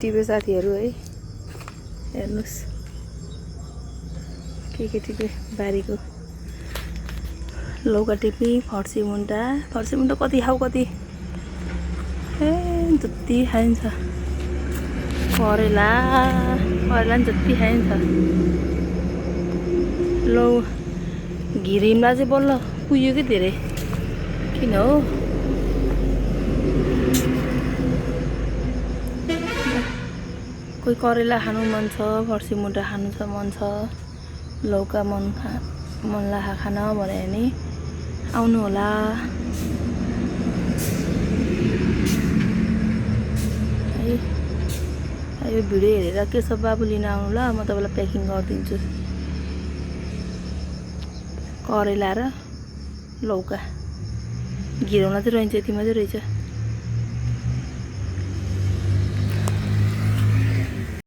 TV साथीहरू है हेर्नुस् के टिपे बारीको लौका टिपी फर्सी मुन्टा कति खाऊ कति ए जति खाइन्छ करेला नि जति खाइन्छ लौ घिरिमला चाहिँ बल्ल पुग्यो कि धेरै किन हो कोही करेला खानु मन छ फर्सी मुन्टा खानु छ मन छ लौका मन लाखा खान भने नि आउनु होला है यो भिडियो हेरेर के छ बाबु लिन आउनु ल म तपाईलाई प्याकिङ गरिदिन्छु करेला र लौका घिरौँला चाहिँ रहन्छ यति मात्रै रहेछ